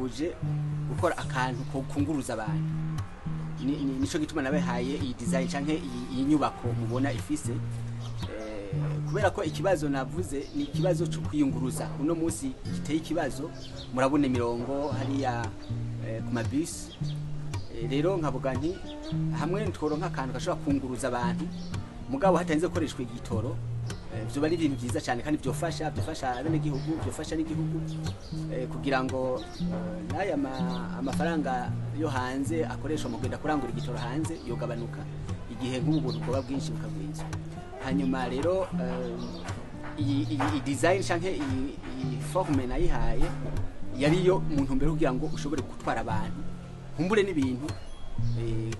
Nifuje gukora akantu ko kunguruza abantu. Nico gituma nabahaye iyi design canke iyi nyubako mubona ifise, kubera ko ikibazo navuze ni ikibazo cyo kwiyunguruza uno munsi giteye ikibazo. Murabona imirongo hariya ku mabisi. Rero nkavuga nti hamwe tworonka akantu gashobora kunguruza abantu mugabo hatarinze gukoreshwa igitoro, vyoba ari ibintu vyiza cyane kandi byofasha abenegihugu, byofasha n'igihugu, kugira ngo n'aya amafaranga yo hanze akoreshwa mu kugenda kurangura igitoro hanze yogabanuka igihe nk'ubu buntu bwoba bwinshi bukagwizwa. Hanyuma rero iyi design canke iyi forme nayihaye yariyo mu ntumbero kugira ngo ushobore gutwara abantu nkumbure n'ibintu,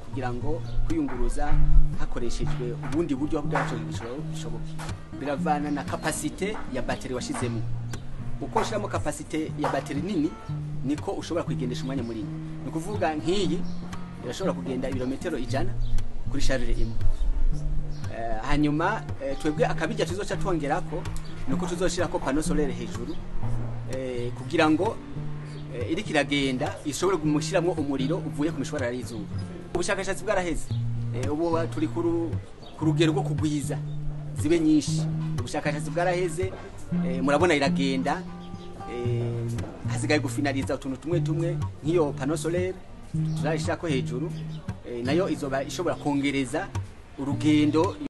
kugira ngo kwiyunguruza hakoreshejwe ubundi buryo bwacu bishoboke. Biravana na capacité ya batterie washizemo. Uko ushiramo capacité ya batterie nini, niko ushobora kuyigendesha umwanya munini. Ni ukuvuga nk'iyi irashobora kugenda ibirometero 100 kuri charge imwe. Hanyuma twebwe akabijya tuzoca twongerako nuko tuzoshirako panneau solaire hejuru, kugira ngo iriko iragenda ishobore gumushiramwo umuriro uvuye ku mishwarara y'izuba. Ubushakashatsi bwaraheze. Ubu turi ku rugero rwo kugwiza zibe nyinshi. Ubushakashatsi bwaraheze. Murabona iragenda. Hasigaye gufinaliza utuntu tumwe tumwe nk'iyo panneau solaire tuzayishirako hejuru, nayo izoba ishobora kongereza urugendo.